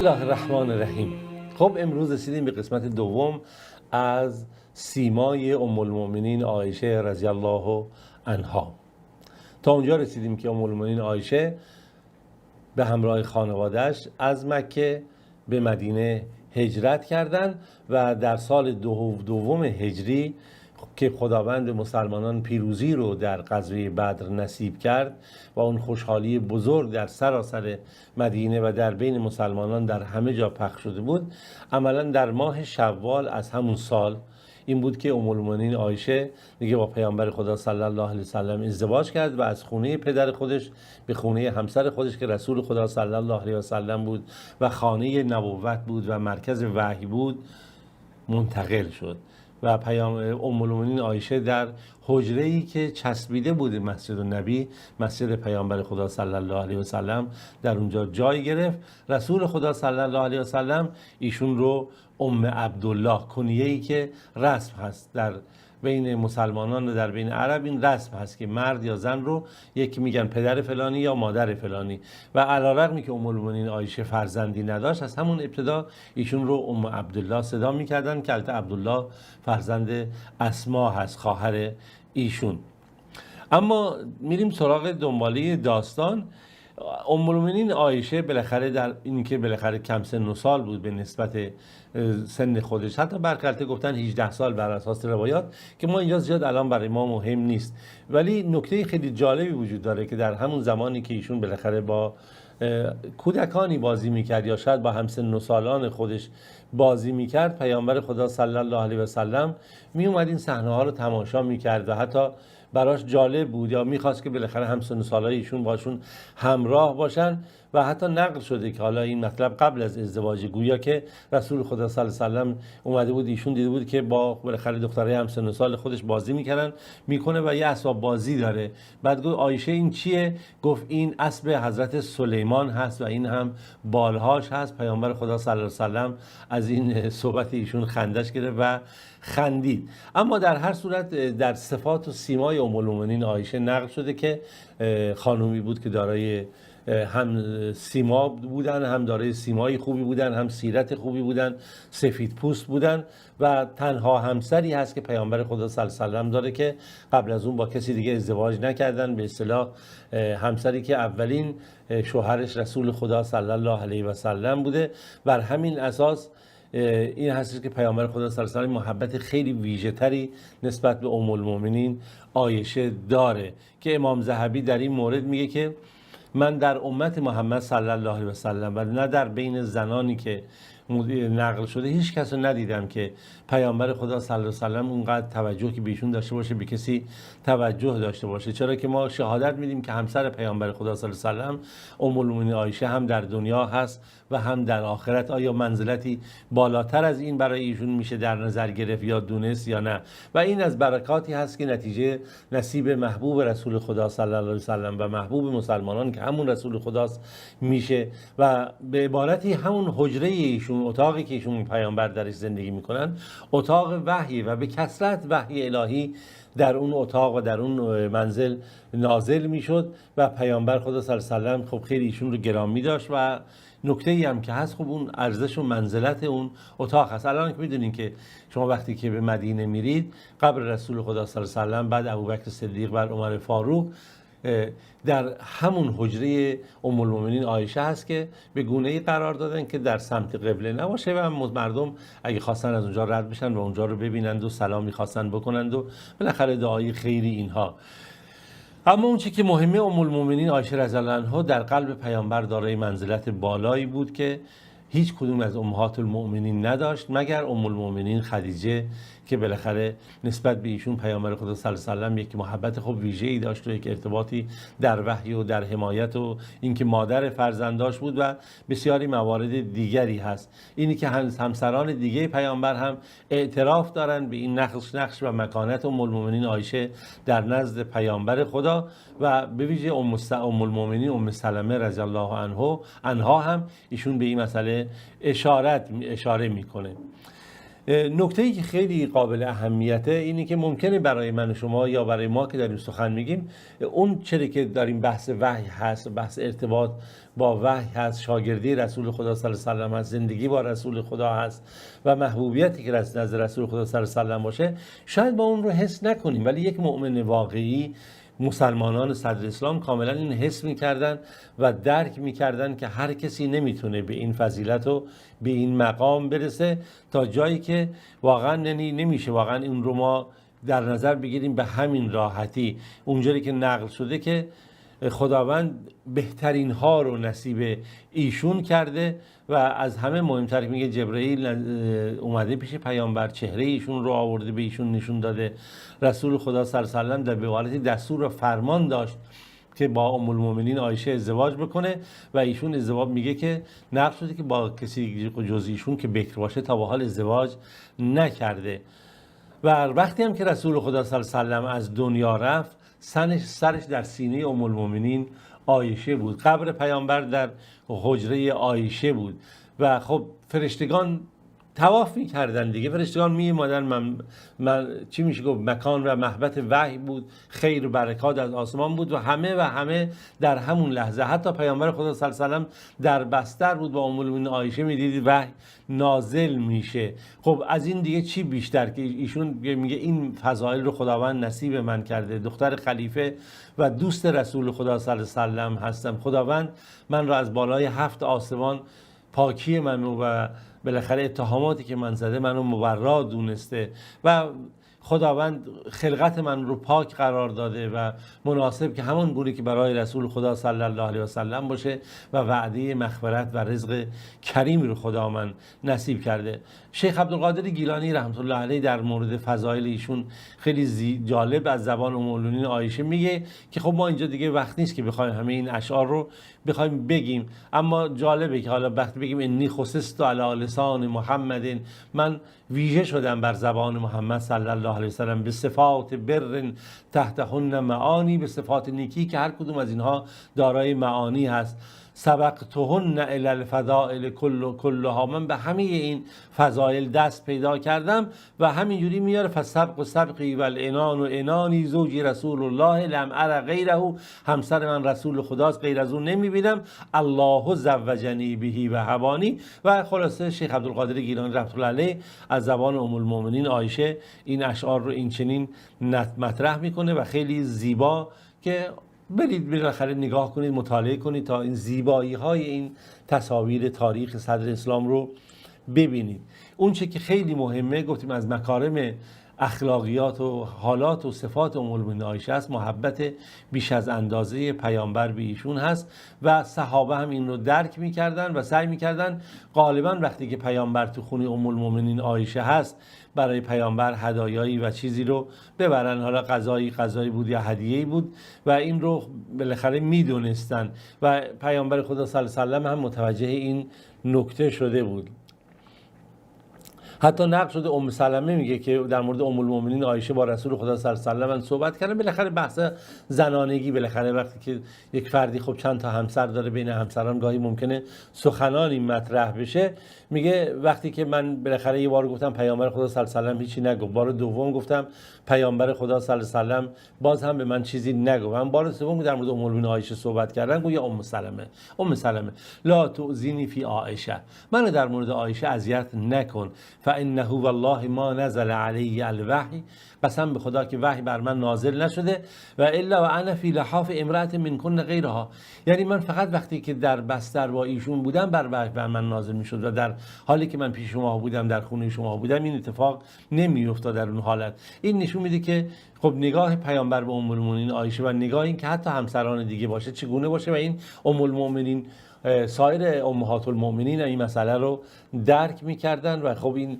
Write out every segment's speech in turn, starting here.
الله الرحمن الرحیم. خب، امروز رسیدیم به قسمت دوم از سیمای ام المؤمنین عایشه رضی الله عنها. تا اونجا رسیدیم که ام المؤمنین عایشه به همراه خانوادهش از مکه به مدینه هجرت کردند و در سال دوم هجری که خداوند مسلمانان پیروزی رو در غزوه بدر نصیب کرد و اون خوشحالی بزرگ در سراسر مدینه و در بین مسلمانان در همه جا پخش شده بود، عملا در ماه شوال از همون سال این بود که ام المؤمنین عایشه دیگه با پیامبر خدا صلی الله علیه وسلم ازدواج کرد و از خونه پدر خودش به خونه همسر خودش که رسول خدا صلی الله علیه وسلم بود و خانه نبوت بود و مرکز وحی بود منتقل شد و پیام ام المؤمنین عایشه در حجره‌ای که چسبیده بود مسجد النبی، مسجد پیامبر خدا صلی الله علیه و سلم، در اونجا جای گرفت. رسول خدا صلی الله علیه و سلم ایشون رو ام عبدالله، کنیه‌ای که رسم هست در بین مسلمانان و در بین عرب، این رسم هست که مرد یا زن رو یکی میگن پدر فلانی یا مادر فلانی و علیرغمی که ام المؤمنین عایشه فرزندی نداشت، از همون ابتدا ایشون رو ام عبدالله صدا میکردن که البته عبدالله فرزند اسما هست، خواهر ایشون. اما میریم سراغ دنباله داستان. ام المؤمنین عایشه بالاخره در این که بالاخره کم سن و سال بود به نسبت سن خودش، حتی برخی گفتن 18 سال بر اساس روایات که ما اینجا زیاد الان برای ما مهم نیست، ولی نکته خیلی جالبی وجود داره که در همون زمانی که ایشون بالاخره با کودکانی بازی میکرد یا شاید با همسن و سالان خودش بازی میکرد، پیامبر خدا صلی الله علیه و سلم میومد این صحنه ها رو تماشا میکرد و حتی براش جالب بود یا میخواست که بالاخره همسن و سالای ایشون باشون همراه باشن و حتی نقل شده که حالا این مطلب قبل از ازدواج، گویا که رسول خدا صلی الله علیه و سلم اومده بود، ایشون دیده بود که با بالاخره دخترای همسن و سال خودش بازی میکنه و یه اسباب بازی داره. بعد گفت عایشه این چیه؟ گفت این اسب حضرت سلیمان هست و این هم بالهاش هست. پیامبر خدا صلی الله علیه و سلم از این صحبت ایشون خندش گرفت و خندید. اما در هر صورت در صفات و سیمای ام المؤمنین عایشه نقل شده که خانومی بود که دارای هم سیما بودن، هم دارای سیمای خوبی بودن، هم سیرت خوبی بودن، سفید پوست بودن و تنها همسری هست که پیامبر خدا صلی الله علیه و سلم داره که قبل از اون با کسی دیگه ازدواج نکردن. به اصطلاح همسری که اولین شوهرش رسول خدا صلی الله علیه و سلم بوده. بر همین اساس این هست که پیامبر خدا صلی الله علیه و سلم محبت خیلی ویژه تری نسبت به ام المؤمنین عایشه داره که امام ذهبی در این مورد میگه که من در امت محمد صلی الله علیه و سلم و نه در بین زنانی که نقل شده هیچ کس رو ندیدم که پیامبر خدا صلی الله علیه و سلم اونقدر توجه که بهشون داشته باشه به کسی توجه داشته باشه. چرا که ما شهادت میدیم که همسر پیامبر خدا صلی الله علیه و سلم ام المؤمنین عایشه هم در دنیا هست و هم در آخرت. آیا منزلتی بالاتر از این برای ایشون میشه در نظر گرفت یا دونست یا نه؟ و این از برکاتی هست که نتیجه نصیب محبوب رسول خدا صلی الله علیه و سلم و محبوب مسلمانان که همون رسول خداست میشه و به عبارتی همون حجره ایشون، اتاقی که ایشون پیامبر درش زندگی میکنن، اتاق وحی و به کثرت وحی الهی در اون اتاق و در اون منزل نازل میشد و پیامبر خدا صلی الله علیه و سلم خب خیلی ایشون رو گرامی داشت و نکته ای هم که هست، خب اون ارزش و منزلت اون اتاق هست. الان که میدونین که شما وقتی که به مدینه میرید، قبر رسول خدا صلی الله علیه و سلم، بعد ابوبکر صدیق، بعد عمر فاروق در همون حجره ام المؤمنین عایشه هست که به گونه‌ای قرار دادن که در سمت قبله نباشه و مردم اگه خواستن از اونجا رد بشن و اونجا رو ببینند و سلامی خواستن بکنند و بالاخره دعای خیری اینها. اما اون چی که مهمه، ام المؤمنین عایشه رضی الله عنها در قلب پیامبر دارای منزلت بالایی بود که هیچ کدوم از امهات المؤمنین نداشت مگر ام المؤمنین خدیجه که بالاخره نسبت به ایشون پیامبر خدا صلی الله علیه و سلم یک محبت خوب ویژه‌ای داشت و یک ارتباطی در وحی و در حمایت و اینکه مادر فرزنداش بود و بسیاری موارد دیگری هست. اینی که همسران دیگه پیامبر هم اعتراف دارن به این نقش و مکانت ام المؤمنین عایشه در نزد پیامبر خدا و به ویژه ام المؤمنین ام سلمه رضی الله عنها هم ایشون به این مسئله اشاره میکنه. نکته‌ای که خیلی قابل اهمیته اینه که ممکنه برای من و شما یا برای ما که داریم سخن میگیم، اون چرا که داریم بحث وحی هست، بحث ارتباط با وحی هست، شاگردی رسول خدا صلی الله علیه و سلم هست، زندگی با رسول خدا هست و محبوبیتی که از نظر رسول خدا صلی الله علیه و سلم باشه، شاید ما اون رو حس نکنیم، ولی یک مؤمن واقعی، مسلمانان صدر اسلام کاملا این حس میکردن و درک میکردن که هر کسی نمیتونه به این فضیلت و به این مقام برسه تا جایی که واقعا نمیشه واقعا این رو ما در نظر بگیریم به همین راحتی. اونجوری که نقل شده که خداوند بهترین ها رو نصیب ایشون کرده و از همه مهمتر میگه جبرئیل اومده پیش پیامبر، چهره ایشون رو آورده به ایشون نشون داده. رسول خدا صلی الله علیه و سلم در به حالت دستور و فرمان داشت که با ام المؤمنین عایشه ازدواج بکنه و ایشون ازدواج میگه که نقل شده که با کسی جز ایشون که بکر باشه تا به حال ازدواج نکرده. و وقتی هم که رسول خدا صلی الله علیه و سلم از دنیا رفت، سرش در سینه ام المؤمنین عایشه بود، قبر پیامبر در حجره عایشه بود و خب فرشتگان طواف می‌کردن دیگه، فرشتگان می‌اومدن، من چی میشه گفت، مکان و محبت وحی بود، خیر و برکات از آسمان بود و همه در همون لحظه، حتی پیامبر خدا صلی الله علیه و سلم در بستر بود با ام المؤمنین عایشه، می‌دیدید وحی نازل میشه. خب از این دیگه چی بیشتر که ایشون میگه این فضایل رو خداوند نصیب من کرده، دختر خلیفه و دوست رسول خدا صلی الله علیه و سلم هستم، خداوند من رو از بالای 7 آسمان پاکی منو و بالاخره اتهاماتی که من زده منو مبرا دونسته و خداوند خلقت من رو پاک قرار داده و مناسب که همون گونه که برای رسول خدا صلی الله علیه و سلم باشه و وعده مغفرت و رزق کریم رو خدا من نصیب کرده. شیخ عبدالقادر گیلانی رحمت الله علیه در مورد فضایل ایشون خیلی جالب از زبان ام المؤمنین عایشه میگه که خب ما اینجا دیگه وقت نیست که بخوایم همه این اشعار رو بخوایم بگیم، اما جالبه که حالا وقتی بگیم انی خصصت علی لسان محمد، من ویژه شدم بر زبان محمد صلی الله علیه و سلم به صفات بر تحتهن معانی، به صفات نیکی که هر کدوم از اینها دارای معانی هست. سبقتهن الی الفضائل کلها، من به همه این فضایل دست پیدا کردم و همینجوری میاره فسبق سبقی و العنان و عنانی زوجی رسول الله لم ار غیره، همسر من رسول خداست غیر از اون نمیبینم، الله زوجنی بهی و هبانی. و خلاصه شیخ عبدالقادر گیلانی رحمت الله علیه از زبان ام المؤمنین عایشه این اشعار رو این چنین مطرح میکنه و خیلی زیبا که برید بالاخره نگاه کنید، مطالعه کنید تا این زیبایی های این تصاویر تاریخ صدر اسلام رو ببینید. اون چه که خیلی مهمه، گفتیم از مکارم اخلاقیات و حالات و صفات ام المؤمنین عایشه است، محبت بیش از اندازه پیامبر به ایشون هست و صحابه هم این رو درک می‌کردن و سعی می‌کردن غالباً وقتی که پیامبر تو خونه ام المؤمنین عایشه هست برای پیامبر هدایایی و چیزی رو ببرن، حالا غذایی بود یا هدیه‌ای بود و این رو بالاخره می‌دونستن و پیامبر خدا صلی الله علیه و سلم هم متوجه این نکته شده بود. حتی نقل شده ام سلمه میگه که در مورد ام المؤمنین عایشه با رسول خدا صلی الله علیه و سلم صحبت کردن. بالاخره بحث زنانگی، بالاخره وقتی که یک فردی خب چند تا همسر داره، بین همسران گاهی ممکنه سخنانی مطرح بشه. میگه وقتی که من بالاخره یه بار گفتم پیامبر خدا صلی الله علیه و سلم هیچی نگفت، بار دوم گفتم پیامبر خدا صلی الله علیه و سلم باز هم به من چیزی نگفت، من بار سوم در مورد ام المؤمنین عایشه صحبت کردن، گفت یا ام سلمه، ام سلمه لا تؤذینی فی عایشه، منو در مورد عایشه اذیت نکن، فانه والله ما نزل علی الوحی، قسم به خدا که وحی بر من نازل نشده، و الا و انا فی لحاف امرأة منکن غیرها، یعنی من فقط وقتی که در بستر با ایشون بودم بر وحی بر من نازل میشد و در حالی که من پیش شما بودم، در خونه شما بودم، این اتفاق نمیافتاد در اون حالت. این نشون میده که خب نگاه پیامبر به ام المؤمنین عایشه و نگاه این که حتی همسران دیگه باشه چگونه باشه و این ام المؤمنین سایر امهات المؤمنین این مسئله رو درک می‌کردن و خب این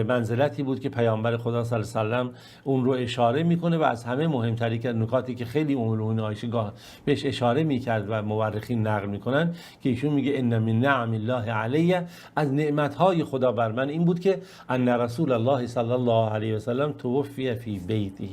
منزلتی بود که پیامبر خدا صلی الله علیه و سلم اون رو اشاره می‌کنه و از همه مهم‌تری که نکاتی که خیلی ام المؤمنین عایشه گاه بهش اشاره می‌کرد و مورخین نقل می‌کنن که ایشون میگه ان من نعم الله علی، از نعمت‌های خدا بر من این بود که ان رسول الله صلی الله علیه و سلم توفی فی بیته،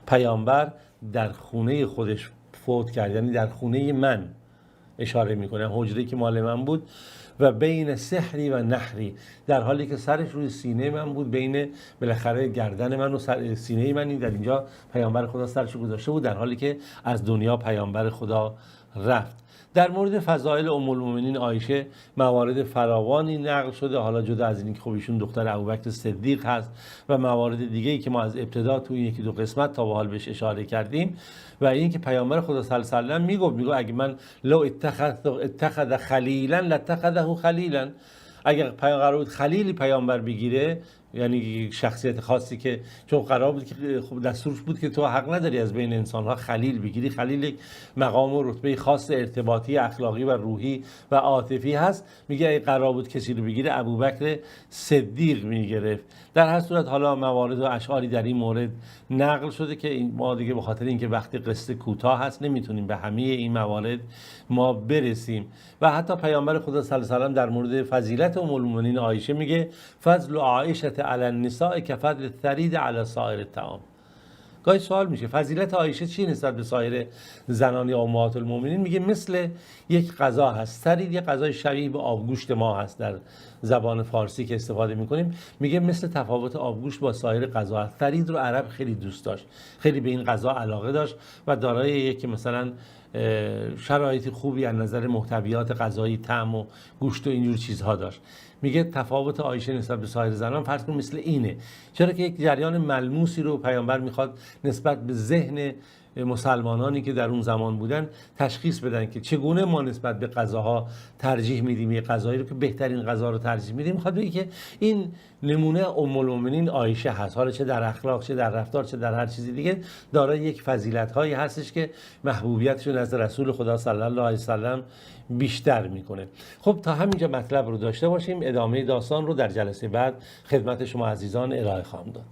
پیامبر در خونه خودش فوت کرد، یعنی در خونه من اشاره میکنه، حجره که مال من بود و بین سحری و نحری، در حالی که سرش روی سینه من بود، بین بالاخره گردن من و سینه من، در اینجا پیامبر خدا سرش رو گذاشته بود در حالی که از دنیا پیامبر خدا رفت. در مورد فضایل ام المؤمنین عایشه موارد فراوانی نقل شده، حالا جدا از اینکه خب ایشون دختر ابوبکر صدیق هست و موارد دیگه‌ای که ما از ابتدا تو یکی دو قسمت تا به حال بهش اشاره کردیم، و اینکه پیامبر خدا صلی الله علیه و سلم میگفت اگه من لو اتخذ خلیلا لاتخذه خلیلا، اگر قرار بود خلیلی پیامبر بگیره، یعنی شخصیت خاصی که چون قرار بود که خب دستورش بود که تو حق نداری از بین انسان‌ها خلیل بگیری، خلیل یک مقام و رتبه خاص ارتباطی اخلاقی و روحی و عاطفی هست، میگه اگه قرار بود کسی رو بگیره ابوبکر صدیق میگرفت. در هر صورت حالا موارد و اشعاری در این مورد نقل شده که این ما دیگه به خاطر اینکه وقتی قصه کوتاه هست نمیتونیم به همه این موارد ما برسیم. و حتی پیامبر خدا صلی الله علیه و سلم در مورد فضیلت ام المؤمنین عایشه میگه فضل عایشه علی النساء کفضل الثرید علی سایر الطعام. گاهی سوال میشه فضیلت عایشه چی نسبت به سایر زنان یا امهات المؤمنین؟ میگه مثل یک غذا هست. ثرید یک غذای شبیه به آبگوشت ما هست در زبان فارسی که استفاده میکنیم. میگه مثل تفاوت آبگوشت با سایر غذا هست. ثرید رو عرب خیلی دوست داشت، خیلی به این غذا علاقه داشت و دارای یک مثلا شرایط خوبی از نظر محتویات غذایی، طعم و گوشت و اینجور چیزها داشت. میگه تفاوت عایشه نسبت به سایر زنان فرض کن مثل اینه، چرا که یک جریان ملموسی رو پیامبر میخواد نسبت به ذهن مسلمانانی که در اون زمان بودن تشخیص بدن که چگونه ما نسبت به غذاها ترجیح میدیم، یه غذایی رو که بهترین غذا رو ترجیح میدیم. میخواد بگه که این نمونه ام المؤمنین عایشه هست، حالا چه در اخلاق، چه در رفتار، چه در هر چیزی دیگه، دارای یک فضیلت هایی هستش که محبوبیتش رو نزد رسول خدا صلی الله علیه و سلم بیشتر میکنه. خب تا همینجا مطلب رو داشته باشیم، ادامه داستان رو در جلسه بعد خدمت شما عزیزان ارائه خواهم داد.